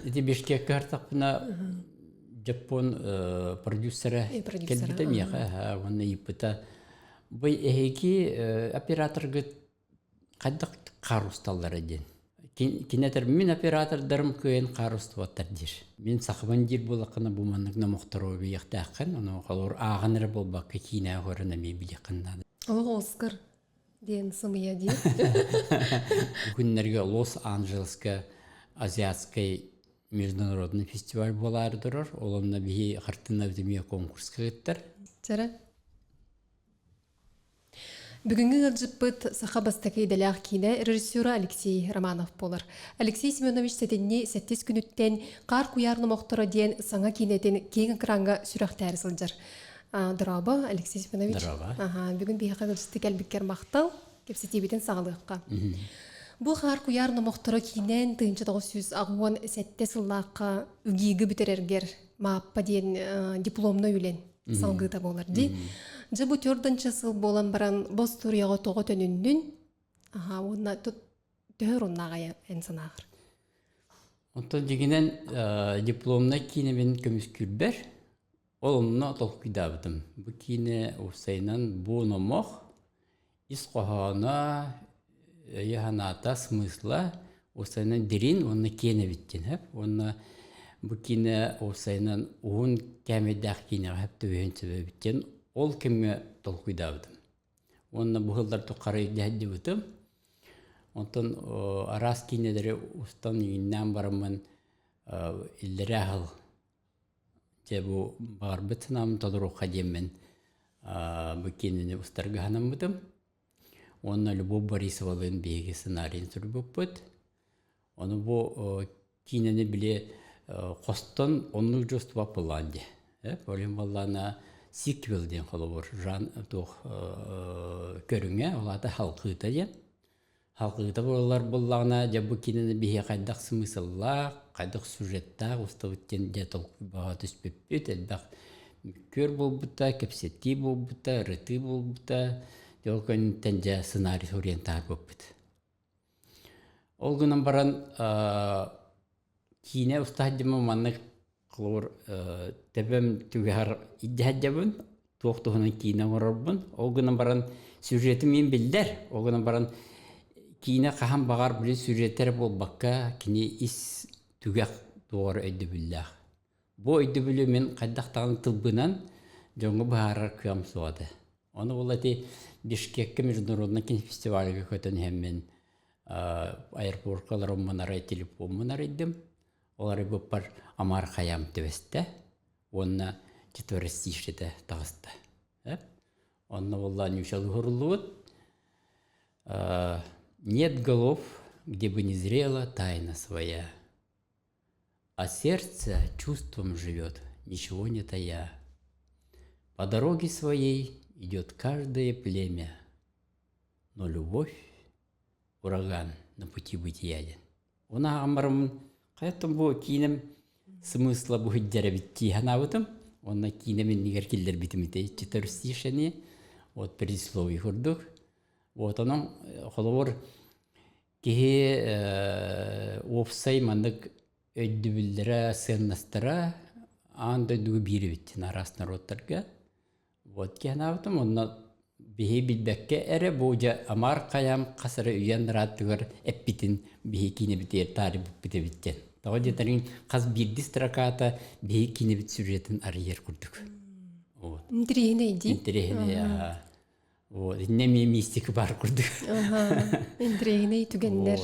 Ити Бишкекке хартахпына Дьоппуон продюсера кэлбитэ миэхэ уонна ыйыппыта. Бу эһиги операторгыт хайдах хаар усталлара диэн. Кинэтэр мин оператордарым кыайан хаар устубаттар диир. Мин сахабын диир буоллаххына бу маннык номохтору билиэхтээххин, ону холобур ааҕан эрэ буолбакка киинэҕэ көрөн эмиэ билиэххин наада. Олох Оскар диэн сымыйа диир. Бу күннэргэ Лос-Анджелеска азиатскай международный фестиваль буолаары турар. Ол онно биһи хартыынабыт эмиэ конкурска кыттар. Чара. Бүгүҥҥү ыалдьыппыт саха бастакы идэлээх киинэ режиссера Алексей Романов буолар. Алексей Семенович сэтинньи сэттис күнүттэн «Хаар куйаар номохторо» диэн саҥа киинэтин киэҥ экраҥҥа сүрэхтээри сылдьар. Дорообо, Алексей Семенович. Дорообо. Бүгүн биһиэхэ ыалдьытты кэлбиккэр махтал. Кэпсэтиибитин саҕалыахха. Бу «Хаар куйаар номохторо» киинэн 1987 сыллаахха ҮГИГы бүтэрэргэр Мааппа диэн дипломнай үлэн салгыыта буолар дии. Дьэ бу төрдүнчэ сыл буолан баран бу остуоруйаҕа тоҕо төнүннүн? Аха уонна төһө оруннааҕай эн санааҕар? Онтон дьиҥинэн дипломнай киинэбин көмүскүүрбэр ол онно толкуйдаабытым. Бу киинэ уопсайынан бу номох ис хоһооно, өйө-санаата, смысла уопсайынан дириҥ уонна киэн эбит диэн сөп. Уонна бу киинэ уопсайынан уһун кээмэйдээх киинэҕэ сөп түбэһиэн сөп эбит диэн ол кэмҥэ толкуйдаабытым. Уонна бу сыллар тухары ирдэһэрдибитим. Онтон араас киинэлэри устан иҥиннээн бараммын иллэрээ сыл Дьэ бу баҕарбыт санаабын толоруохха диэммин бу киинэни устарга санаммытым. Уонна Любовь Борисовалыын биһиги сценарийын суруйбуппут. Ону бу киинэни били хостон оннук дьустубап буоллаан дии. Ол буоллаана сиквел диэн холобур жан туох көрүҥэ, ол аата халкыыта диэн. Халҕыыта буолар буоллаҕына, дьэ бу киинэни биһиэхэ хайдах смысллаах, хайдах сюжеттаах устабыт диэн дьэ толкуйбаҕа түспүппүт, элбэх мөккүөр буолбута, кэпсэтии буолбута, ырытыы буолбута, дьэ ол кэнниттэн дьэ сценарий суруйан таһаарбыппыт. Ол гынан баран киинэ устаһадьыма маннык холобур төбөм түгэҕэр илдьэ туох туһунан киинэ оҥорорбун. Ол гынан баран сюжетым мин биллэр. Ол гынан баран киинэ хаһан баҕар били сюжетэ эрэ буолбакка кини ис түгэх туоҕар өйдөбүллээх. Бу өйдөбүлү мин хайдах даҕаны тылбынан дьоҥҥо быһаарар кыам суоҕа этэ. Ону ол эти Бишкеккэ международный кинофестивальга көтөн иһэммин аэропортка олороммун арай телефоммун арыйдым. Ол арыйбыппар Амар Хайам түбэстэ уонна четверостишита таҕыста. Онно буолла Нюшалы уһуруллубут. Нет голов, где бы не зрела тайна своя, а сердце чувством живет, ничего не тая. По дороге своей идет каждое племя, но любовь – ураган на пути бытия диэн. Оны ааҕан бараммын, хайаттан бу киинэм смысла бу сылдьар эбит дии санаабытым. Уонна киинэм иннигэр киллэрбитим ити четверостишение, вот предисловие курдук. Вот онон холобур киһи уопсай маннык өйдөбүллэрэ, сыаннастара аан дойдуга биир эбит араас норуоттарга. Вот киһи онно биһи билбэккэ эрэ бу дьэ амар хайам хас эрэ үйэн ырааттыгар эппитин биһи киинэбитигэр таарыйбыппыт эбит диэн. Тоҕо диэтэриҥ хас биирдии строката биһи киинэбит сюжетын арыйар курдук. Вот. Интэриэһинэй дии. Интэриэһинэй, аха. Вот. Иннэ эмиэ мистика баар курдук. Интэриэһинэй түгэннэр.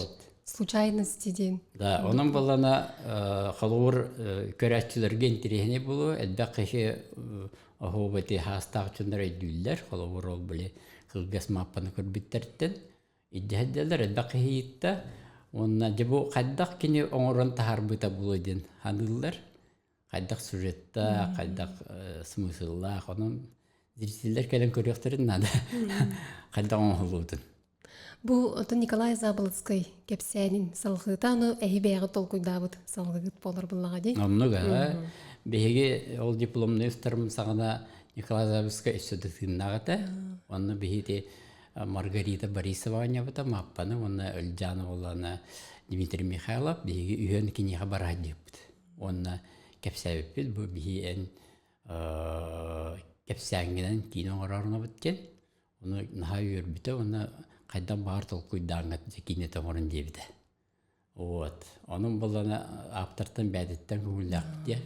Случайности диэн. Да, онон буоллана холобур көрөөччүлэргэ интэриэһинэй буолуо, элбэх киһи оһуоба ити хаастаах дьоннор өйдүүллэр, холобур ол били кылгас мааппаны көрбүттэртэн ирдэһэллэр элбэх киһи ыйытта уонна дьэ бу хайдах кини оҥорон таһаарбыта буолуо диэн саныыллар хайдах сюжеттаах, хайдах смысллаах, онон зрителлэр кэлэн көрүөхтэрин наада хайдах оҥоһуллубутун. Бу оттон Николай Заболоцкай кэпсээнин салҕыыта ону эһи бэйэҕит толкуйдаабыт салгыгыт буолар буллаҕа дии. Оннук аа. Биһиги ол дипломнай устарым саҕана Николай Заболоцкай өссө да тыыннаах этэ. Онно биһиги Маргарита Борисова оонньообута Мааппаны уонна Өлдьаана буоллаҕына Дмитрий Михайлов биһиги үһүөн киниэхэ бараһа диэппит. Уонна кэпсээбиппит бу биһи эн кэпсээҥҥинэн киинэ оҥороорунабыт диэн. Ону наһаа үөрбүтэ уонна хайдах баҕар толкуйдааҥҥыт дьэ киинэтэ оҥорун диэбитэ. Вот. Онон буллана ааптартан бэйэтиттэн көҥүллээх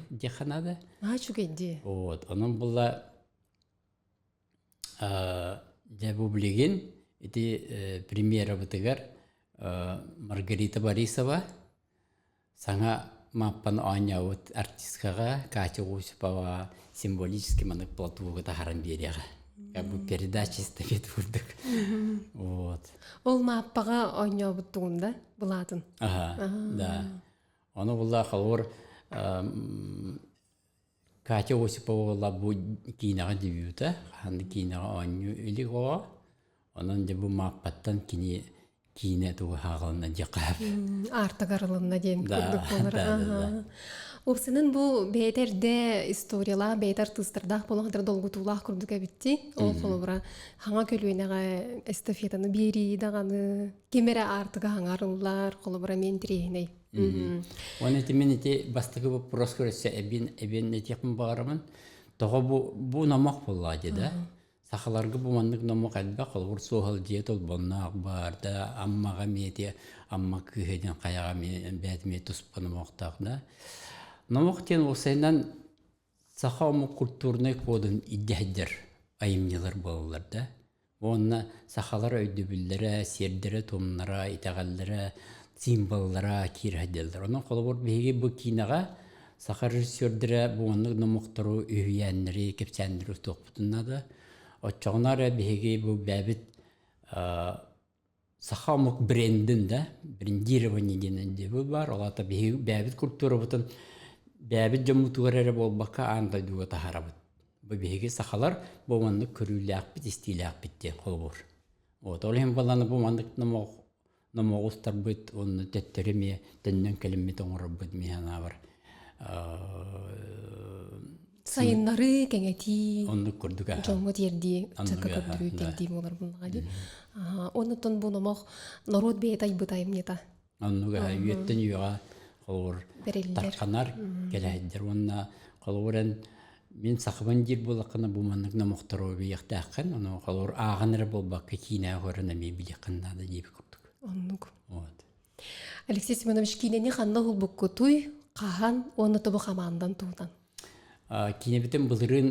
диэххэ наада. Наһаа үчүгэй дии. Вот. Онон булла дьэ бу билигин ити премьерабытыгар Маргарита Борисова саҥа Мааппаны оонньообут артисткаҕа Катя Осиповаҕа символически маннык платуга таһааран биэриэҕэ. Как бы передача эстафет курдук. Вот. Ол Мааппаҕа оонньообуттугун да былаатын? Ага, да. Ону булла холобур Катя Осипова буолла бу киинэҕэ дебюта, хаһан да киинэҕэ оонньуу илик оҕо. Онон дьэ бу Мааппаттан кини киинэ тугу хааҕылынна диэххэ сөп. Аартык арылынна диэн Да, курдук буолар. да, да, да. Уопсанан бу бэйэтэ эрдэ историялаах, бэйэтэ артыыстардаах буолан хатар долгутуулаах курдук эбитти. Ол холобура хаҥа көлүөнэҕэ эстафетаны биэрии даҕаны ким эрэ аартыга хаҥарыллар, холобура эмиэ интэриэһинэй. Уонна ити мин ити бастакы вопрос көрөсө эбин эбин этиэхпин баҕарабын. Тоҕо бу бу номох буоллаҕа дии да. Сахаларга бу маннык номох элбэх, холобур суоһал дьиэ толбонноох баар да, Аммаҕа эмиэ ити Амма кыыһа диэн хайаҕа эмиэ бэйэтэ эмиэ туспа номохтоох да. Номох диэн уопсайынан саха омук культурнай кодун илдьэ сылдьар айымньылар буолаллар да. Уонна сахалар өйдөбүллэрэ, сиэрдэрэ-туомнара, итэҕэллэрэ, символлара киирэ сылдьаллар. Онон холобур биһиги бу киинэҕэ саха режиссердэрэ бу маннык номохтору, үһүйээннэри, кэпсээннэри устуохпутун наада. Оччоҕуна эрэ биһиги бу бэйэбит саха омук брендин да, брендирование диэн өйдөбүл баар. Ол аата биһиги бэйэбит культурабытын бэйэбит дьоммутугар эрэ буолбакка аан дойдуга таһаарабыт. Бу биһиги сахалар бу маннык көрүүлээхпит, истиилээхпит диэн холобур. Вот ол иһин буоллаҕына бу маннык номох номоҕу устарбыт уонна төттөрү эмиэ төннөн кэлиммит оҥорорбут мин санаабар Сайыннарыы, кэҥэтии, оннук курдук дьоҥҥо тиэрдии, ыччакка көрдөрүү тиэрдии буолар буоллаҕа дии. Оннуттан бу номох норуот бэйэтэ айбыт айымньыта. Оннук үйэттэн үйэҕэ холобур тарханар, кэлэһиддэр уонна холобур эн мин сахабын диир буоллаххына бу маннык номохтору билиэхтээххин, ону холобур ааҕан эрэ буолбакка киинэҕэ көрөн эмиэ билиэххин наада диэбит курдук. Оннук. Вот. Алексей Семенович киинэни ханна уһулбуккутуй, хаһан уонна тобу хамаандан туһунан? Киинэбитин былырыын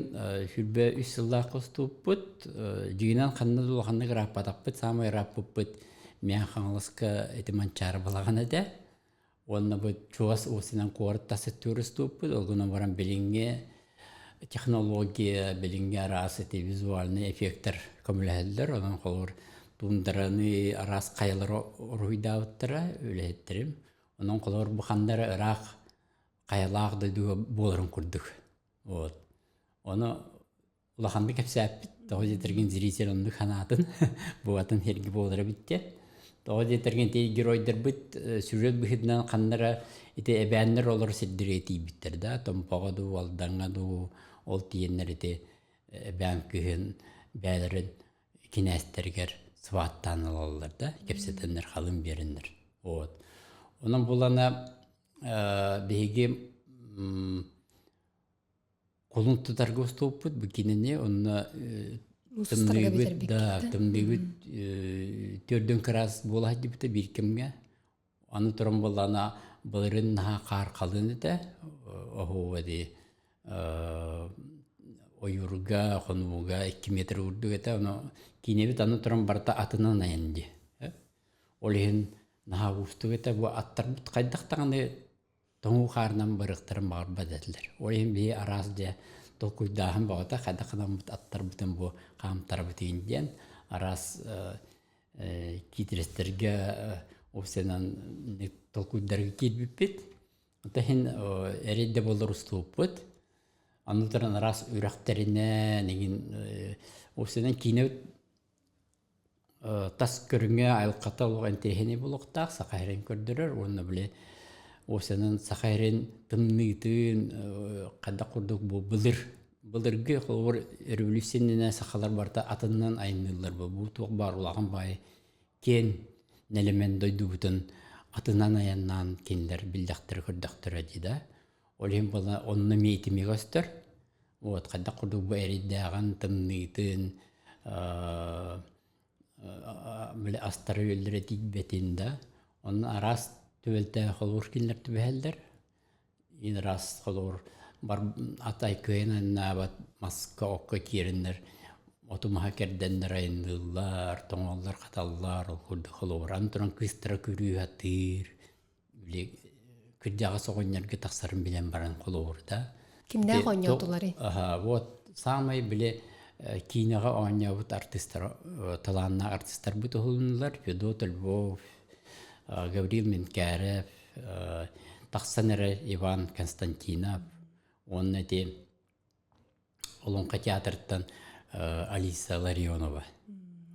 23 сыллаах устубуппут. Дьиҥинэн ханна да улаханнык ырааппатахпыт, саамай ырааппыппыт Мэҥэ Хаҥаласка ити Манчаары балаҕан этэ. Уонна бу чугас уосунан куорат тас өттүгэр устубуппут. Ол гынан баран билиҥҥи технология, билиҥҥи араас ити визуальный эффектэр көмөлөһөллөр. Онон холобур туундараны араас хайалары уруһуйдаабыттара үлэһиттэрим. Онон холобур бу ханна эрэ ыраах хайалаах дойдуга буоларын курдук. Вот. Ону улаханнык кэпсээппит. Тоҕо диэтэргин зритель оннук санаатын буолатын сиргэ буолара бүттэ. Тоҕо диэтэргин ити геройдарбыт сюжет быһыытынан ханна эрэ ити эбээннэр олорор сирдэригэр тиийбиттэр да, Томпоҕо дуу, Алдаҥҥа дуу, ол тиийэннэр ити эбээн кыыһын бэйэлэрин кинээстэригэр сваттаан ылаллар да, кэпсэтэннэр, халыҥ биэрэннэр. Вот. Онон булана биһиги кулун тутарга устубуппут бу кинини онно тымныыбыт да тымныыбыт төрдүн кыраас буола сылдьыбыта биир кэмҥэ аны туран буоллаҕына былырыын наһаа хаар халыҥ этэ оһуоба дии ойуурга хонууга 2 метр үрдүк этэ ону киинэбит аны туран барыта атынан айан дии Ол иһин наһаа уустук этэ. Бу аттарбыт хайдах даҕаны тоҥуу хаарынан барыахтарын баҕарбат этилэр. Ол иһин биһи араас дьэ толкуйдааһын бөҕөтө хайдах гынаммыт аттарбытын бу хаамтарабытын диэн араас киитирэстэргэ уопсайынан толкуйдарга киирбиппит. Оттон иһин эрэй да буоллар устубуппут. Аны туран араас үрэхтэринэн иҥин уопсайынан киинэбит Тас көрүҥэ айылҕата олох интэриэһинэй буолуохтаах, Саха сирин көрдөрөр уонна били уопсайынан Саха сирин тымныытын хайдах курдук бу былыр былыргы холобур революция иннинэ сахалар барыта атынынан айанныыллар бу туох баар улахан баай киэн нэлэмэн дойдубутун атынан айаннаан кинилэр биллэхтэрэ көрдөхтөрө дии да. Ол иһин буолла онно эмиэ итими көстөр. Вот хайдах курдук бу эрэйдээҕин, тымныытын, били астары-үөллэрэ тиийбэтин да. Онно араас түбэлтэ холуур кинилэр түбэһэллэр. Ин араас холуур бар атай кыайан аннаабат маска окко киирэннэр оту маһа кэрдэннэр айанныыллар, тоҥоллор, хаталлар, ол курдук холобуран туран кыыстара күрүү сатыыр, били кырдьаҕас оҕонньорго тахсарын билэн баран холобурда. Кимнээх оонньоотуларый? Вот саамай били киинэҕэ оонньообут артыыстар талааннаах артыыстарбыт уһулуннулар Федот Львов, Гаврил Менкярев, тахсан эрэ Иван Константинов уонна ити Олоҥхо театрыттан Алиса Ларионова.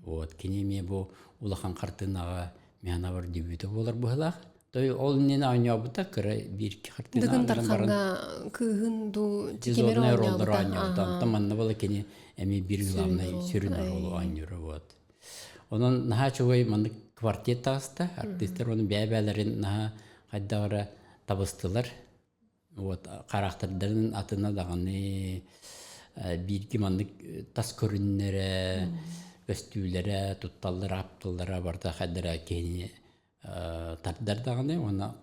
Вот кини эмиэ бу улахан хартыынаҕа Мианабар дебюта буолар быһыылаах. То ол иннинэ оонньообута кыра биир хартыына Дыгын Дархаҥҥа кыыһын дуу кимэр оонньообута. оонньообута. Онтон манна буола кини эмиэ биир главный сүрүн оруолу оонньуура вот. Онон наһаа үчүгэй маннык квартет таҕыста. Артыыстар оны бэйэ-бэйэлэрин наһаа хайдах эрэ табыстылар. Вот хараахтардарын атына даҕаны бииргэ маннык тас көрүннэрэ, көстүүлэрэ, тутталлара, аптыллара барыта хайдара киһини тардар даҕаны уонна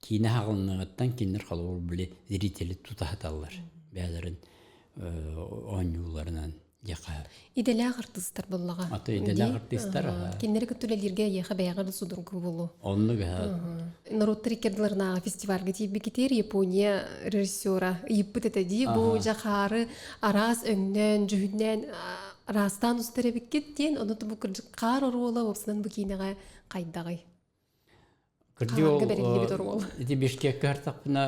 киинэ хаҕылыныаҕыттан кинилэр холобур били зрители тута саталлар бэйэлэрин оонньууларынан диэххэ. Идэлээх артыыстар буоллаҕа. Аты идэлээх артыыстар. Кинилэри кытта үлэлииргэ эйиэхэ бэйэҕэр да судургу буолуо. Оннук Норуоттар иккердиларынааҕы фестивальга тиийбикитигэр Япония режиссера ыйыппыт этэ дии бу дьахаары араас өҥнөөн, дьүһүннээн араастаан устар эбиккит диэн ону бу кырдьык хаар оруола уопсанан бу киинэҕэ хайдаҕый? Кырдьык Хаарга бэриллибит оруол. Ити Бишкеккэ хартахпына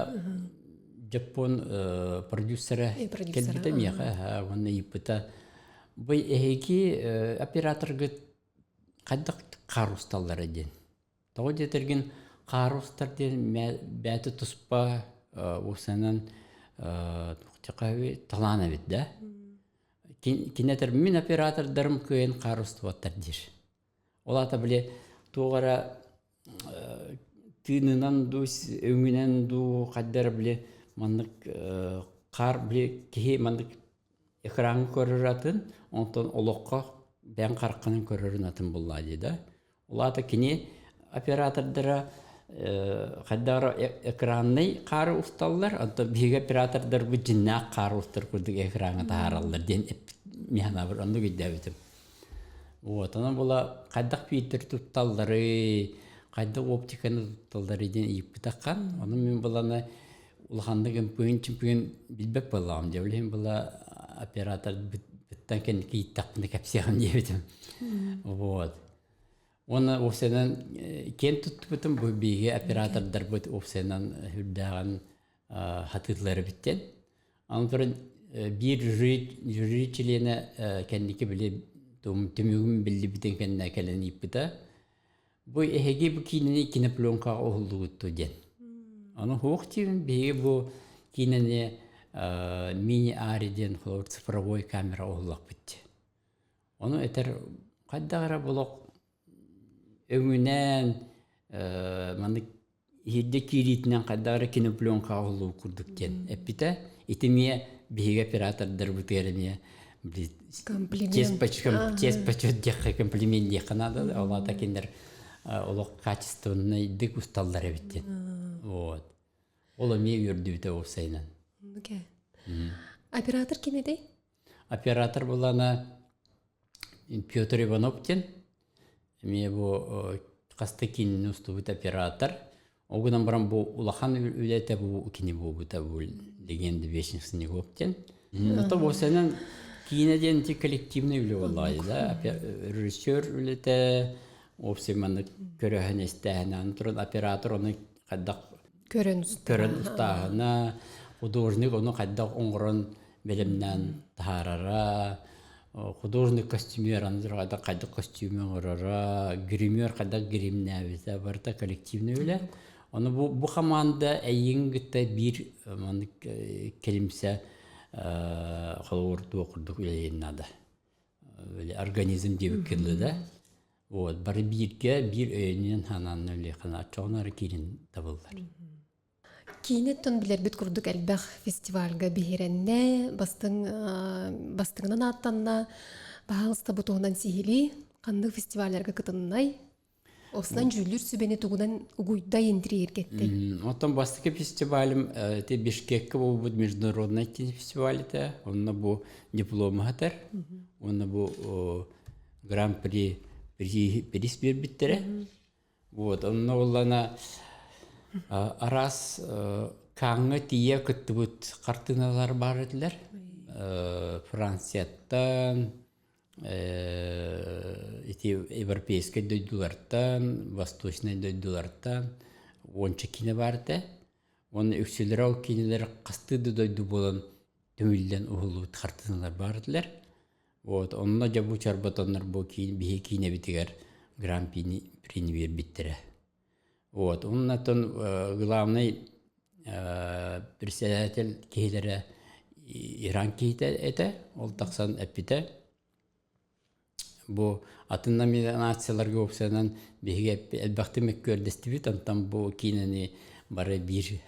дьоппуон продюсера кэлбитэ миэхэ уонна ыйыппыта бу эһиги операторгыт хайдах хаар усталлара диэн. Тоҕо диэтэргин хаар устар диэн бэйэтэ туспа уопсайынан талаан эбит да. Кини этэр мин оператордарым кыайан хаар устубаттар диир. Ол аата били туох эрэ тыынынан дуу, өҥүнэн дуу хайда эрэ били маннык хаар били киһи маннык экраҥҥа көрөр атын, онтон олоххо бэйэҥ хараххынан көрөрүн атын буллаа дии да. Ол аата кини оператордара хайдах эрэ экраннай хаары усталлар, онтон биһиги оператордарбыт дьиннээх хаары устар курдук экраҥҥа таһаараллар диэн мин санаабар оннук өйдөөбүтүм. Вот, онон була хайдах фильтр тутталларый, хайдах оптиканы тутталларый диэн ыйыппытаххан, ону мин буланы улаханнык ымпыгын-чымпыгын билбэт буоллаҕым дьэ, билигин була оператор быттан кэнники ииттэхпинэ кэпсиэҕим диэбитим. Вот. Уонна уопсайынан киэн туттубутум бу биһиги оператордарбыт уопсайынан үрдээҕин хатыыллар эбит диэн. Аны туран биир жюри, жюри чилиэнэ кэнники били түмүгүм биллибитин кэннэ кэлэн ыйыппыта. Бу эһиги бу киинэни кинопленкаҕа уһуллубуттуу диэн. Ону суох диибин биһиги бу киинэни мини-ари диэн холобур цифровой камера уһуллахпыт дии. Ону этэр хайдах эрэ булок өҥүнэн маннык иһирдьэ киириитинэн хайдах эрэ кинопленкаҕа уһуллубут курдук диэн эппитэ. Ити эмиэ биһиги оператордарбытыгар эмиэ честь почет диэххэ комплимент диэххэ наада. Ол аата кинилэр олох качественнайдык усталлар эбит диэн. Вот. Ол эмиэ үөрдүбүтэ уопсайынан. Оператор ким этэй? Оператор булана Петр Иванов диэн эмиэ бу хаста киинини устубут оператор. Ол гынан баран бу улахан үлэтэ бу кини буолбута бу легенда вечных снегов диэн. Ото буосанан киинэ диэн ити коллективный үлэ буоллаҕа да режиссер үлэтэ общий маннык көрөһөн истээһин аны туран оператор ону хайдах көрөн көрөн устааһына художник ону хайдах оҥорон бэлэмнээн таһаарара, художник костюмер аны хайдах хайдах костюму оҥороро, гример хайдах гримнээбитэ барыта коллективный үлэ. Ону бу, бу хамаанда эйигин кытта биир маннык кэлимсэ холобур туох курдук үлэлиэн наада. Организм диэбиккэ дылы да. Вот, бары бииргэ, биир өйөнүнэн ханаанна үлэлиэххэ наада. Оччоҕуна эрэ киирин табыллар. Киинэттэн билэрбит курдук элбэх фестивальга биһирэннэ, бастыҥ бастыҥынан ааттанна. Баһаалыста бу туһунан сиһилии ханнык фестивалларга кытыннай? Осынан дьүүллүүр сүбэни тугунан угуйдай интириэргэттэй? Оттон бастакы фестивалым ити Бишкекке буолбут международный кинофестиваль этэ. Онно бу диплом аһатар. Уонна бу гран-при приз биэрбиттэрэ. Вот, онно буоллана араас Канҥа тиийэ кыттыбыт хартыыналар баар этилэр. Францияттан, ити европейскай дойдулартан, восточнай дойдулартан уонча киинэ баар этэ. Уонна үксүлэрэ ол киинэлэр хастыы да дойду буолан түмүллэн уһуллубут хартыыналар баар этилэр. Вот, онно дьэ бу чорботоннор бу киин, биһи киинэбитигэр гран-прини биэрбиттэрэ. Вот, оннотон главный председатель киһилэрэ Иран киһитэ этэ, ол тахсан эппитэ. Бу атын номинацияларга уопсайынан биһиги элбэхтик мөккүөрдэстибит, онтон бу киинэни бары биир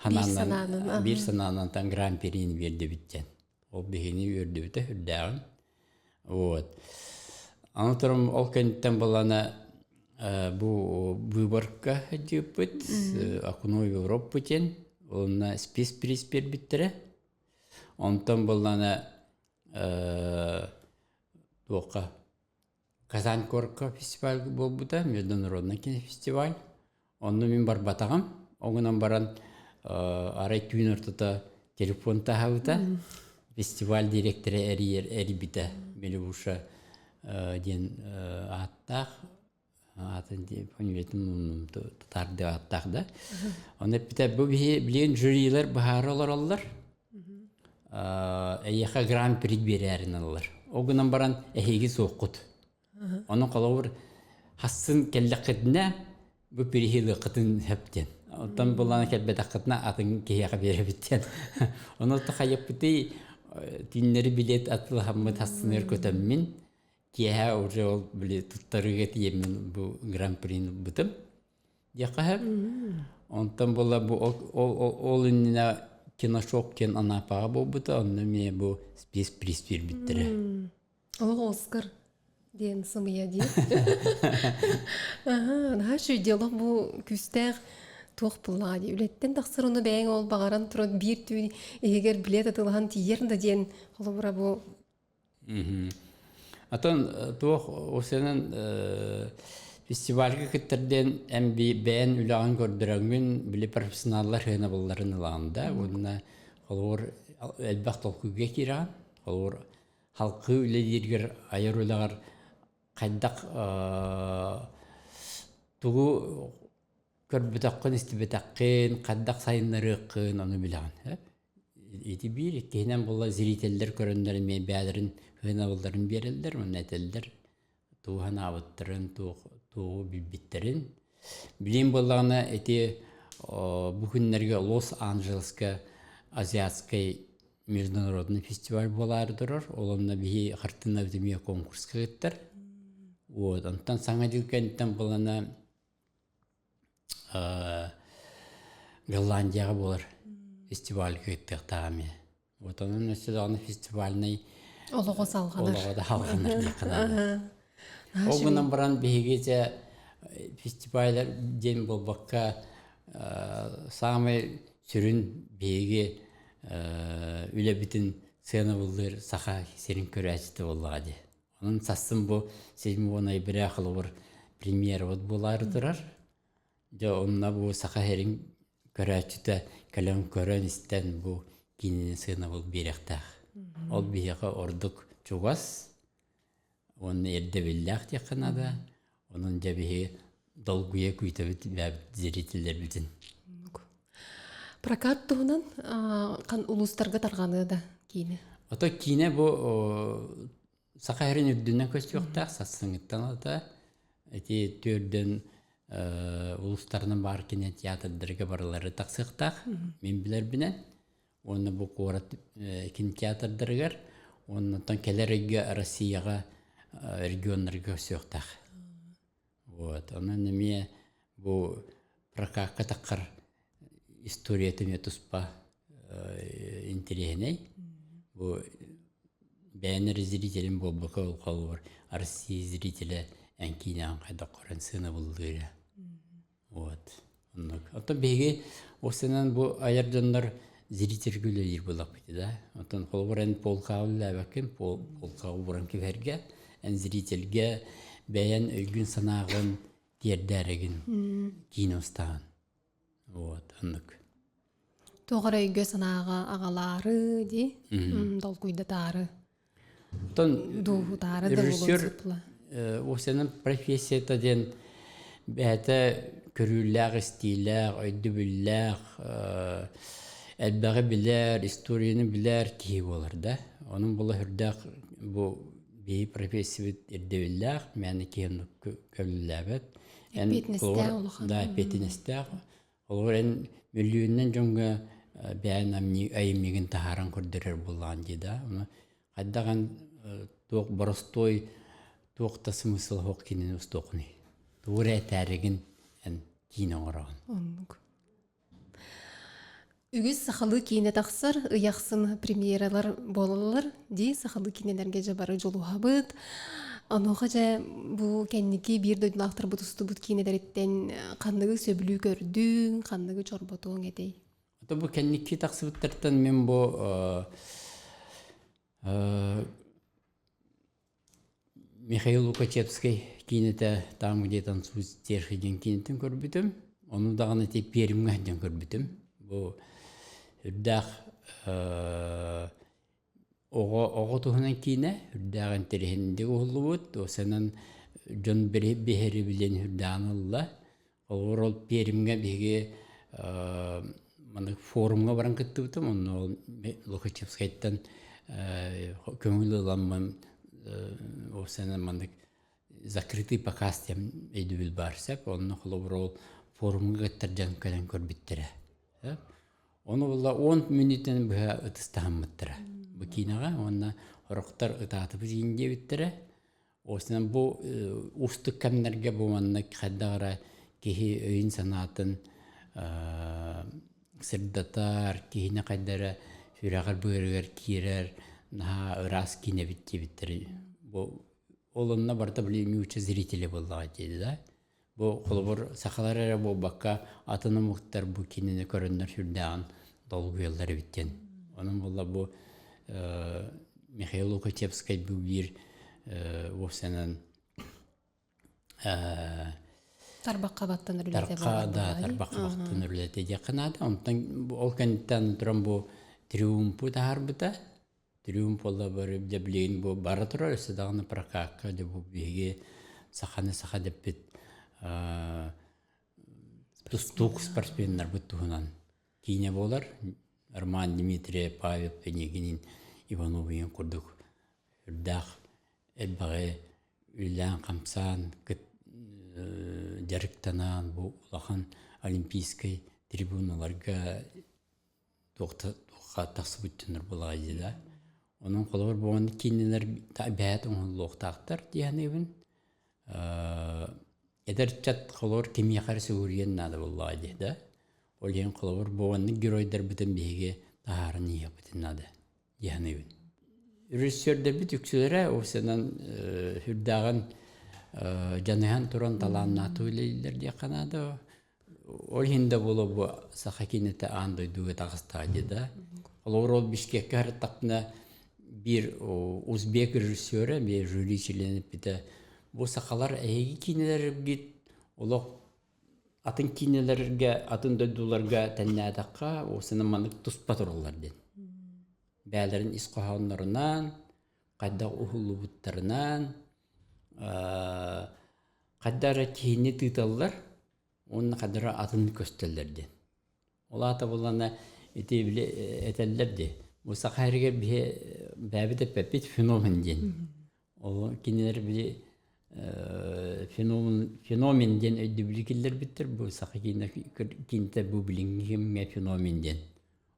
санаанан биир санаанан гран-прини биэрдибит диэн. Ол биһини үөрдүбүтэ үрдээҕин. Вот. Аны туран ол кэнниттэн балана бу выборка дьыыппыт Окно Европы диэн уонна спецприз биэрбиттэрэ. Онтон балана туохха Казань куоракка фестиваль буолбута, международный кинофестиваль. Онно мин барбатаҕым. Ол гынан баран арай түүн ортото телефон таһабыта. Фестиваль директора эрийэр эрийбитэ. Мелюша диэн ааттаах аатын фамилиятын татаардыы ааттаах да. Оны эппитэ бу билигин жюрилар быһаара олороллор. Эйиэхэ гран-при биэрээрин ыллар. Ол гынан баран эһиги суоххут. Онон холобур хассын кэллэххитинэ бу перехилыаххытын сөп диэн. Оттон булан кэлбэтэххитинэ атын киһиэхэ биэрэбит диэн. Ону тахайыппытый түүннэри билет атылаһаммыт хассыныгар көтөммүн киэһэ уже ол били туттарыыга тиийэммин бу гран-прини ылбытым диэххэ сөп. Онтон була бу ол иннинэ киношок диэн Анапаҕа буолбута, онно эмиэ бу спецприз биэрбиттэрэ. Олох Оскар диэн сымыйа дии. Аха, наһаа үчүгэй диалог бу күүстээх туох буллаҕа дии. Үлэттэн тахсар ону бэйэҥ ол баҕаран туран биир түүн иһигэр билиэт атыылаһан тиийэр да диэн холобура бу Атын туох осенан фестивальга кыттар диэн эн бэйэн үлэҕин көрдөрөҥҥүн били профессионаллар сыанабылларын ылаҕын да уонна холобур элбэх толкуйга киирэҕин холобур халкыы үлэлииргэр айар үлэҕэр хайдах тугу көрбөтөххүн истибэтэххин хайдах сайыннарыаххын ону билэҕин Ити биир, иккиһинэн буолла зрителлэр көрөннөр эмиэ бэйэлэрин сыанабылларын биэрэллэр уонна этэллэр тугу санаабыттарын, тугу билбиттэрин. Билигин буоллаҕына ити бу күннэргэ Лос-Анджелеска азиатскай международный фестиваль буолаары турар. Ол онно биһи хартыынабыт эмиэ конкурска кыттар. Вот, онтон Саҥа дьыл кэнниттэн буоллаҕына Голландияҕа буолар фестивальга кыттыахтаах эмиэ. Вот онон өссө даҕаны фестивальнай олоҕо салҕанар. Олоҕо да салҕанар диэххэ наада. Ол гынан баран биһиги дьэ фестиваль диэн буолбакка саамай сүрүн биһиги үлэбитин сыанабыллыыр саха сирин көрөөччүтэ буоллаҕа дии. Онон сарсын бу 7 ноября холобур премьерабыт буолаары турар. Дьэ онно бу саха сирин көрөөччүтэ кэлэн көрөн-истэн бу киинэни сыанабыл биэриэхтээх. Ол биһиэхэ ордук чугас уонна ирдэбиллээх диэххэ наада. Онон дьэ биһи долгуйа күүтэбит зрителлэрбитин. Прокат туһунан хан улуустарга тарҕаныа да киинэ? Ото киинэ бу Саха сирин үрдүнэн көстүөхтээх сарсыҥҥыттан ата ити түөрдэн улуустарынан баар кине театрдарга барылары тахсыахтаах мин билэрбинэн уонна бу куорат кинотеатрдарыгар уонна кэлэр ыйга Россияҕа регионнарга көстүөхтээх. Вот онон эмиэ бу прокакка таххар. историята эмиэ туспа интэриэһинэй. Бу бэйэн эрэ зрителин буолбакка ол холобур Россия зрителэ эн киинэҕин хайдах көрөн сыанабыллыыра. Вот. Оннук. Оттон биһиги уопсайынан бу айар дьоннор зрительгэ үлэлиир буоллахпыт да. Оттон холобур эн полкаҕа үлэлээбэккин, полкаҕа ууран кэбиһэргэ, эн зрительгэ бэйэн өйгүн-санааҕын тиэрдээригин киинэ устаҕын. Вот, оннук. Туох эрэ өйгө-санааҕа аҕалаары дии, толкуйдатаары, Оттон дууһутаары да буолуон режиссер сөп була. уопсайынан профессията диэн бэйэтэ көрүүлээх, истиилээх, өйдөбүллээх, элбэҕи билэр, историяны билэр киһи буолар да. Онон була сүрдээх бу биһи профессиябыт ирдэбиллээх, мээнэ киһи оннук көбүллээбэт. Эн Эппиэтинэстээх улахан. Да, эппиэтинэстээх. Холобур, эн мөлүйүөнүнэн дьоҥҥо бэйэн айымньыгын таһааран көрдөрөр буоллаҕын дии да. Ону хайдах эн туох боростуой туох да смысл суох киинэни устуоххунуй? Тугу эрэ этээригин эн киинэ оҥороҕун. Оннук. Үгүс сахалыы киинэ тахсар, ый ахсын премьералар буолаллар дии сахалыы киинэлэргэ дьэ бары дьулуһабыт. Онуоха дьэ бу кэнники биир дойдулаахтарбыт устубут киинэлэриттэн ханныгы сөбүлүү көрдүҥ, ханныгы чорботуоҥ этэй? Ото бу кэнники тахсыбыттартан мин бу Михаил Лукачевскай киинэтэ «Там, где танцуют стерхи» диэн киинэтин көрбүтүм. Ону даҕаны ити Пермьҥэ сылдьан көрбүтүм. Бу үрдээх оҕо оҕо туһунан киинэ үрдээх интэриэһинэйдик уһуллубут. Уопсайынан дьон биһирэбилин үрдээн ылла. Холобур, ол Пермьҥэ биһиги маннык форумҥа баран кыттыбытым. Онно ол Лукачевскайтан көҥүл ыламмын уопсайынан маннык закрытый показ диэн өйдөбүл баар сөп. Онно холобур ол форумҥа кыттар дьон кэлэн көрбүттэрэ. Ону буолла 10 мүнүүтэн быһа ытыстаһаммыттара. Бу киинэҕэ уонна сорохтор ытаатыбыт иин диэбиттэрэ. Осынан бу уустук кэмнэргэ бу маннык хайдах эрэ киһи өйүн-санаатын сырдатар, киһини хайда эрэ сүрэҕэр-быарыгар киирэр наһаа ыраас киинэбит диэбиттэрин бу ол онно барыта били нуучча зрители буоллаҕа дии да. Бу холобур сахалар эрэ буолбакка атын омуктар бу киинэни көрөннөр сүрдээҕин долгуйаллар эбит диэн. Онон буолла бу Михаил Лукачевскай бу биир уопсайынан Тарбахха баттанар үлэтэ тарха да тарбахха баттанар үлэтэ диэххэ наада. Онтон ол кэнниттэн туран бу триумфу таһаарбыта. Триумф буолла бары дьэ билигин бу бара турар өссө даҕаны прокакка дьэ бу биһиги саханы саха дэппит тустуук спортсменнарбыт туһунан киинэ буолар. Роман Дмитриев, Павел Пенегинин, Ивановин курдук үрдээх элбэҕи үлэлээн-хамсаан дьарыктанан бу улахан олимпийскай трибуналарга туохха тахсыбыт дьоннор буолаҕа дии да. Онон холобур бу маннык киинэлэр бэйэт оҥоһуллуохтаахтар дии саныыбын. Эдэр ыччат холобур кимиэхэ эрэ сүгүрүйэн наада буоллаҕа дии да. Ол иһин холобур бу маннык геройдарбытын биһиги таһааран иһиэхпитин наада дии саныыбын. Режиссердэрбит үксүлэрэ уопсайынан сүрдээҕин дьаныһан туран талааннаахтык үлэлииллэр диэххэ наада. Ол иһин да буолуо бу саха киинэтэ аан дойдуга таҕыстаҕа дии да. Холобур, ол Бишкеккэ сырыттахпына биир узбек режиссера, биир жюри чилиэнэ эппитэ бу сахалар эһиги киинэлэргит олох атын киинэлэргэ, атын дойдуларга тэннээтэххэ, уопсайынан маннык туспа тураллар диэн. Бэйэлэрин ис хоһооннорунан, хайдах уһуллубуттарынан, хайда эрэ киһини тыыталлар уонна хайда эрэ атын көстөллөр диэн. Ол аата буоллаҕына ити били этэллэр дии, бу саха сиригэр биһи бэйэбит эппэппит феномен диэн. Ол кинилэр били феномен, феномен диэн өйдөбүлү киллэрбиттэр бу саха киинэ киинтэ бу билиҥҥи кэмҥэ феномен диэн.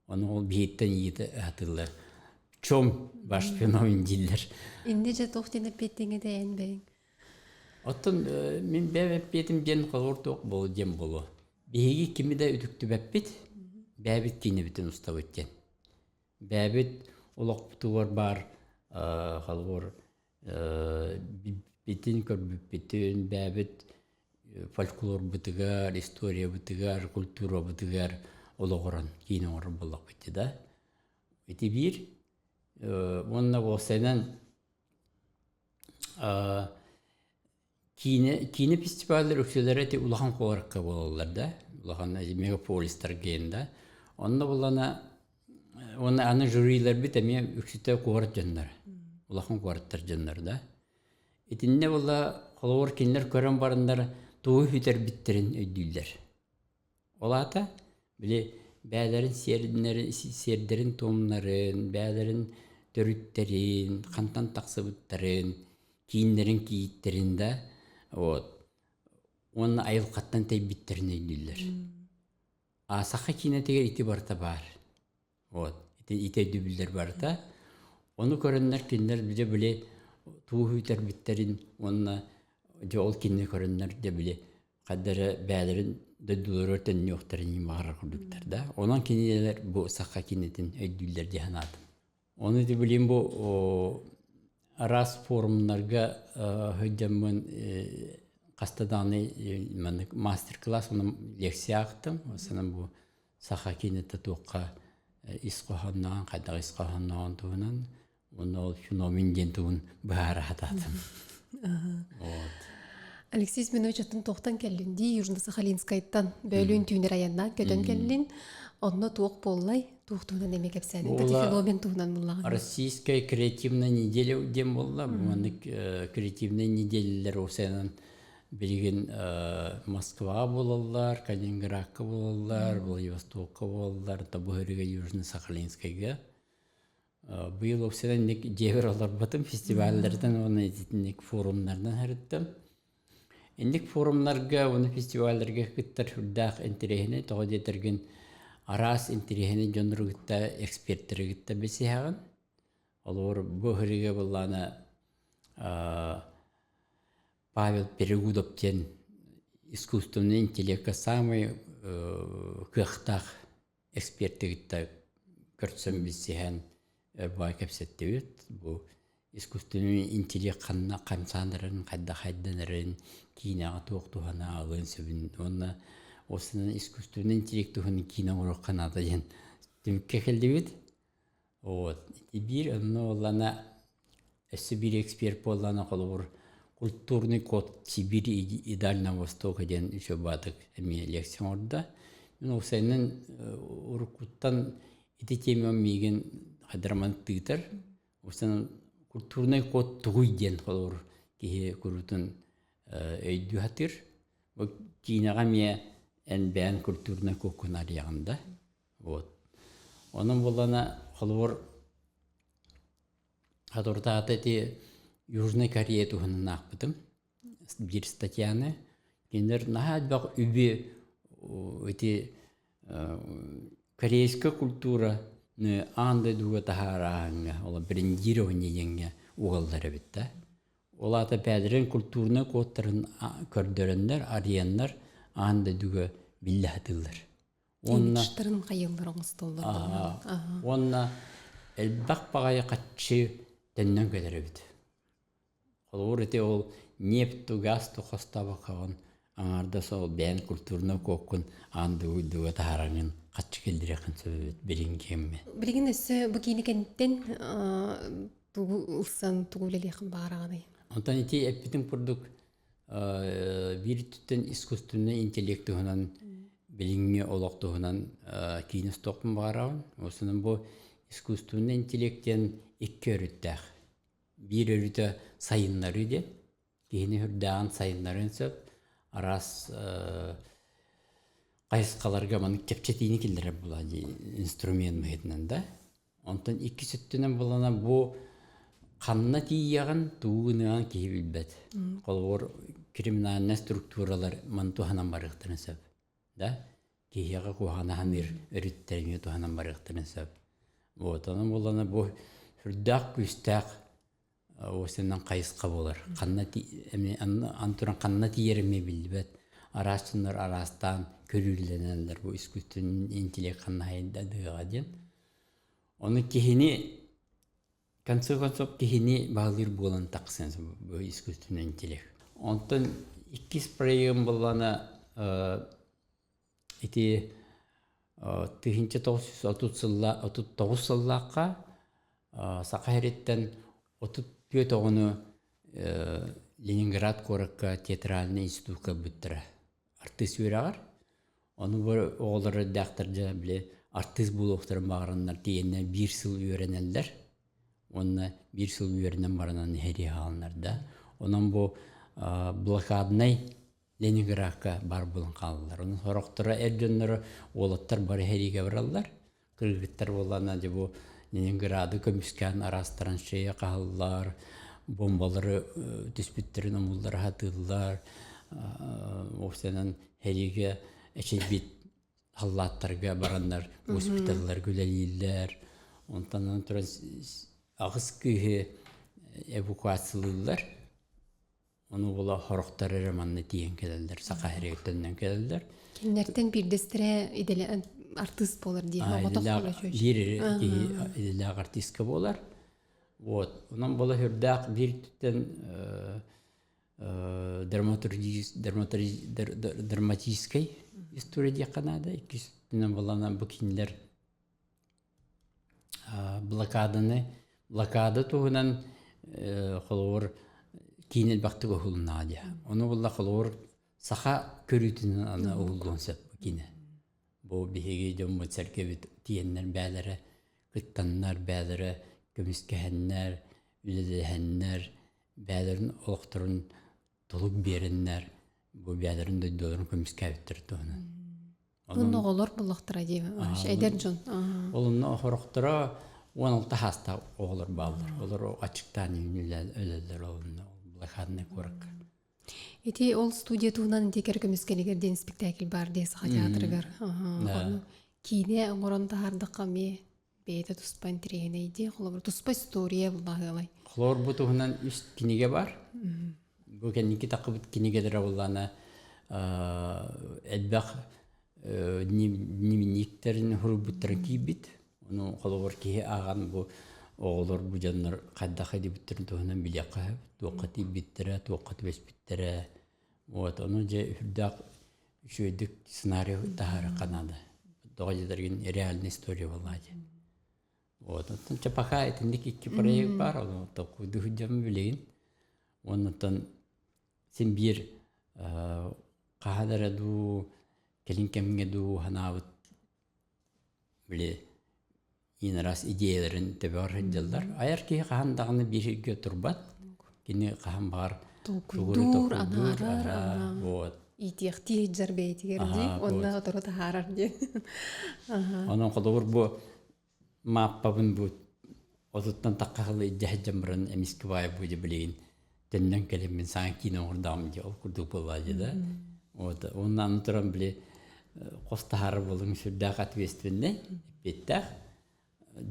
Ону ол биһиттэн иитэ аһатыллар. В чем ваш феномен дииллэр. Инде же туох диэн эппиэттиҥ этэ эн бэйэҥ? Оттон мин бэйэм эппиэтим диэн холобур туох буолуо диэн буолуо. Биһиги кими да үтүктүбэппит. Бэйэбит киинэбитин устабыт диэн. Бэйэбит олохпутугар баар холобур билбиппитин, көрбүппүтүн, бэйэбит фольклорбутугар, историябытыгар, культурабытыгар олоҕуран киинэ оҥорор буоллахпыт дии да. Ити биир. Уонна уопсайынан Киинэ, киинэ фестиваллар үксүлэрэ ити улахан куоракка буолаллар да, улахан мегаполистарга диэн да. Онно булана уонна аны жюрилэрбит эмиэ үксүтэ куорат дьонноро, улахан куораттар дьонноро да. Итиннэ була холобур кинилэр көрөн бараннар тугу сүтэрбиттэрин өйдүүллэр. Ол аата, били бэйэлэрин сиэрдэрин-туомнарын, бэйэлэрин төрүттэрин, хантан тахсыбыттарын, кииннэрин кийииттэрин да вот уонна айылҕаттан тэйбиттэрин өйдүүллэр. А саха киинэтигэр ити барыта баар. Вот ити ити өйдөбүллэр барыта. Ону көрөннөр кинилэр дьэ били тугу күүтэрбиттэрин уонна дьэ ол кинини көрөннөр дьэ били хайда эрэ бэйэлэрин дойдуларыгар төннүөхтэрин баҕарар курдуктар да. Онон кинилэр бу саха кинитин өйдүүллэр дии санаатым. Ону ити билим бу араас форумнарга сылдьаммын хаста даҕаны маннык мастер-класс уонна лекция аахтым. Санам бу саха киинэтэ туохха ис хоһоонноон, хайдах ис хоһоонноон туһунан уонна ол феномен диэн тугун быһаара сатаатым. Вот. Алексей Семенович аттан туохтан кэллин дии Южно-Сахалинскайтан бөөлүүн түүнэр айаннаан көтөн кэллин. Онно туох буоллай? Туох туһунан эмиэ кэпсээнин? Тати феномен туһунан буллаҕын. Российская креативная неделя диэн буолла. Бу маннык креативная неделялар осенан билигин Москваҕа буолаллар, Калининградка буолаллар, Владивостокка буолаллар, Тобуһырыга Южно-Сахалинскайга. Быйыл уопсайынан инник дьиэбэр олорботум, фестиваллардан уонна итинник форумнардан сырыттым. Инник форумнарга уонна фестивалларга кыттар сүрдээх интэриэһинэй, тоҕо диэтэргин араас интэриэһинэй дьоннору кытта, экспертэри кытта билсиһэҕин. Олор бу ыһырыыга былаана Павел Перегудов диэн искусственный интеллекка саамай кыахтаах эксперти кытта көрсөн билсиһэн өр кэпсэттибит. Бу искусственный интеллект ханна хамсаанарын, хайдах хайданарын, киинэҕэ туох туһана аҕалыан сөбүн уонна осынан искусственный интеллект туһунан киинэ оҥоруохха наада диэн түмүккэ кэллибит. Вот. Ити биир онно буоллаҕына өссө биир эксперт буоллаҕына холобур культурный код Сибири и Дальнего Востока диэн үчүгэй баатык эмиэ лекция оҥордо. Мин уопсайынан уруккуттан ити темам миигин хайдара тыытар. Уопсайынан культурный код тугуй диэн холобур киһи куруутун өйдүү сатыыр. Бу киинэҕэ эмиэ эн бэйэҥ культурнай кодкун арыйаҕын да. Вот. Онон буоллаҕына, холобур, соторутааҕыта ити Южнай Корея туһунан аахпытым биир статьяны. Кинилэр наһаа элбэх үбү ити корейскай культураны аан дойдуга таһаарааһыҥҥа, ол брендирование диэҥҥэ угаллар эбит да. Ол аата бэйэлэрин культурнай кодтарын көрдөрөннөр, арыйаннар аан дойдуга биллэ сатыыллар. Уонна Имиджтарын хайыыллар оҥостоллор Уонна элбэх баҕайы хаччы төннөн кэлэр эбит. Холобур ити ол нефть газ хостообокоҕун аҥаардас ол бэйэн культурнай куоккун аан дойдуга таһаараҥын хаччы киллэриэххин сөп эбит билиҥҥи кэмҥэ. Билигин өссө бу киини кэнниттэн тугу ылсан тугу үлэлиэххин баҕараҕыный? Онтон ити эппитим курдук биир өттүттэн искусственнай интеллект туһунан билиҥҥи олох туһунан киинэ устуохпун баҕарабын. Осунан бу искусственнай интеллект диэн икки өрүттээх. Биир өрүтэ сайыннарыы диэн. Киһини үрдээҕин сайыннарыан сөп. Араас хайысхаларга маннык чэпчэтиини киллэрэр буолаа дии инструмент быһыытынан да. Онтон иккис өттүнэн буолана бу ханна тиийэҕин, тугу гыныаҕын киһи билбэт. Холобур, криминальнай структуралар маны туһанан барыахтарын сөп. Да? Киһиэхэ куһаҕаны саныыр өрүттэриҥи туһанан барыахтарын сөп. Вот, онон буоллаҕына бу сүрдээх күүстээх уосунан хайысха буолар. Ханна аны туран ханна тиийэр эмиэ биллибэт. Араас дьоннор араастаан көрүүлэнэллэр бу искусственный интеллект ханнаһайда дыаҕа диэн. Ону киһини конце концов киһини баһылыыр буолан тахсан бу искусственный интеллект. Онтон иккис проегым буоллаҕына ити 1930 сылла 39 сыллаахха Саха сириттэн 34 оҕону Ленинград куоракка театральнай институкка ылбыттара артыыс үөрэҕэр. Ону бу оҕолор эрдээхтэр дьэ били артыыс буолуохтарын баҕараннар тиийэннэр биир сыл үөрэнэллэр уонна биир сыл үөрэнэн баранан иһэрии хааланнар да. Онон бу блокаднай Ленинградка баар буолан хааллылар. Онон сорохторо эр дьонноро уолаттар бары сэриигэ бараллар. Кыргыттар буоллаҕына дьэ бу Ленинграды көмүскээн араас траншея хаһаллар, бомбалары түспүттэрин омуллара сатыыллар. Уопсайынан сэриигэ эчэйбит халлааттарга бараннар госпиталларга үлэлииллэр. Онтон туран аҕыс кыыһы эвакуациялыыллар. Ону була сорохтор эрэ манна тиийэн кэлэллэр, Саха сиригэр төннөн кэлэллэр. Кинилэртэн биирдэстэрэ идэлэ артыыс буолар дии. Идэлээх биир киһи идэлээх артистка буолар. Вот. Онон була сүрдээх биир өттүттэн драматическай история диэххэ наада. Иккис өттүнэн буоллаҕына бу кинилэр Блокаданы блокада туһунан холобур киин элбэхтик уһулуннаҕа дии. Ону булла холобур саха көрүүтүнэн аны уһуллуон сөп бу киинэ. Бу биһиги дьоммут сэргэбит тиийэннэр бээлэрэ кыттаннар, бээлэрэ көмүскэһэннэр, үлэлэһэннэр, бээлэрин олохторун толук биэрэннэр бу бээлэрин дойдуларын көмүскээбиттэр туһунан. Онно оҕолор буллахтара дии, эдэр дьон. Ол онно хорохторо 16 хаастаах оҕолор бааллар. Олор аччыктаан өлөллөр онно блокадный куоракка. Ити ол студия туһунан ити кэр көмүскэлигэр диэн спектакль баар дии Саха театрыгар. Ону киинэ оҥорон таһаардахха эмиэ бэйэтэ туспа интэриэһинэй дии. Холобур, туспа история буллаһыалай. Холобур, бу туһунан үс кинигэ бар. Бу кэнники таххыбыт кинигэлэрэ буоллаана элбэх дневниктэрин суруйбуттарын киирбит. Ону холобур киһи ааҕан бу оҕолор бу дьоннор хайдах эдибиттэрин туһунан билиэххэ сөп. Туохха тиийбиттэрэ, туохха түбэспиттэрэ. Вот ону дьэ үрдээх үчүгэйдик сценарий таһаарыахха наада. Тоҕо диэтэргин реальная история буоллаҕа дии. Вот оттон чэ пока итинник икки проект баар, ону толкуйдуу сылдьабын билигин. Уоннаттан син биир хаһан эрэ дуу, кэлин кэмҥэ дуу санаабыт били иин араас идеяларын төбөҕөр сылдьаллар. Айар киһи хаһан даҕаны биир сиргэ турбат. Кини хаһан баҕар толкуйдуур, анаарар, вот. Иитиэхтии сылдьар бэйэтигэр дии, уонна сотору таһаарар диэн. Онон холобур бу мааппабын бу отуттан тахха сылы илдьэ сылдьан баран эмискэ баайа бу билигин төннөн кэлэммин саҥа киинэ оҥордоҕум дии ол курдук буоллаҕа дии да. Вот уонна аны туран били хос таһаарар буолуҥ сүрдээх ответственнэй, эппиэттээх.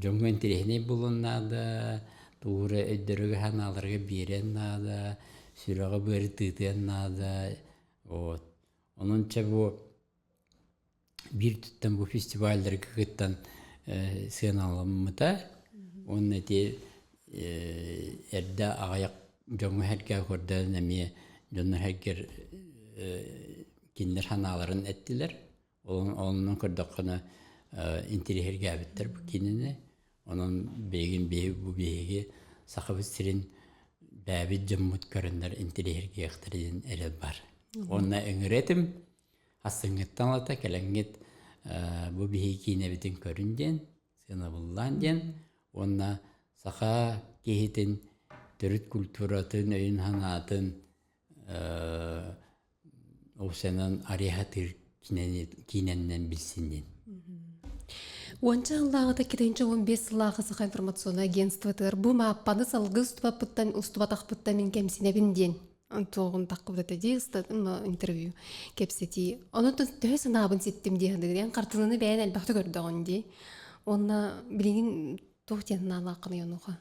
Дьоҥҥо интэриэһинэй буолуон наада, тугу эрэ өйдөрүгэр-санааларыгар биэриэн наада, сүрэҕи-быары тыытыан наада. Вот. Онон чэ бу биир туттан бу фестивалларга кыттан сыаналаммыта уонна ити эрдэ аҕыйах дьоҥҥо сэргэ көрдөөн эмиэ дьоннор сэргэр кинилэр санааларын эттилэр. Онон көрдөххүнэ интириэһиргээбиттэр бу киинэни. Онон билигин бу биһиги Сахабыт сирин бэйэбит дьоммут көрөннөр интириэһиргиэхтэрэ диэн эрэл бар. Уонна ыҥырыа этим Ассыҥҥыттан ылата кэлэҥҥит бу биһиги киинэбитин көрүн диэн, сыанабыллаан диэн уонна саха киһитин төрүт культуратын, өйүн-санаатын уопсайынан арыйа сатыыр киинэннэн билсин диэн. Уонча сыллааҕыта 2015 сыллааҕы Саха информационнай агентствотыгар бу мааппаны салгыы устубаппыттан устубатахпыттан мин кэмсинэбин диэн туоҕун таххыбыт этэ дии интервью кэпсэтии. Ону төһө санаабын ситтим дии саныыр. Хартыынаны бэйэн элбэхтэ көрдөҕүн дии. Уонна билигин туох диэн санаалааххыный онуоха?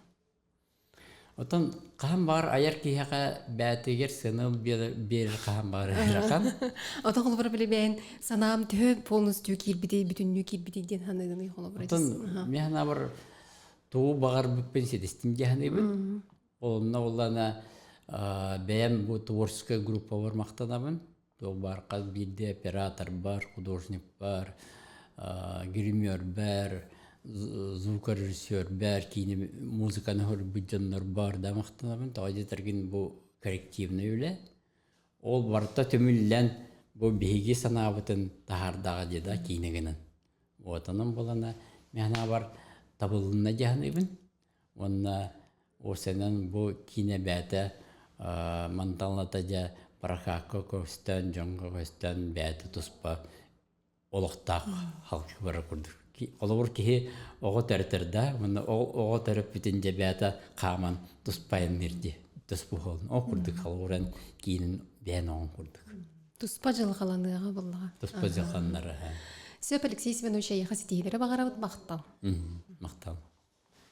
Отон хаһан баҕар айар киһиэхэ бээтигэр сыана биэрэр хаһан баҕар ыарахан. Отон холобура билибээн санаам төһө полностью киирбитий, бүтүннүү киирбитий диэн саныыгыный холобура. Отон мин санаабар тугу баҕарбыппын ситистим дии саныыбын. Онно улана бэйэм бу творческай группабар махтанабын. Туох баар хас биирдии оператор бар, художник бар, гример бар, звукорежиссер бар, киинэ музыканы көрбүт дьоннор бар да махтанабын. Тоҕо диэтэргин бу коллективнай үлэ. Ол барыта түмүллэн бу биһиги санаабытын таһаардаҕа дии да киинэ гынан. Вот онон буолана мин санаабар табылынна дии саныыбын. Уонна уопсайынан бу киинэ бэйэтэ мантан дьэ прокакка көстөн, дьоҥҥо көстөн бэйэтэ туспа олохтоох халкы барар курдук. Холобур киһи оҕо төрөтөр да, уонна оҕо төрөппүтүн дьэ бэйэтэ хааман туспа айанныыр дии. Туспа буолун. Ол курдук холобуран киинин бэйэн оҕон курдук. Туспа дьылҕаланыаҕа буоллаҕа. Туспа дьылҕаланара. Сөп Алексей Семенович эйиэхэ ситиһиилэри баҕарабыт махтал. Махтал.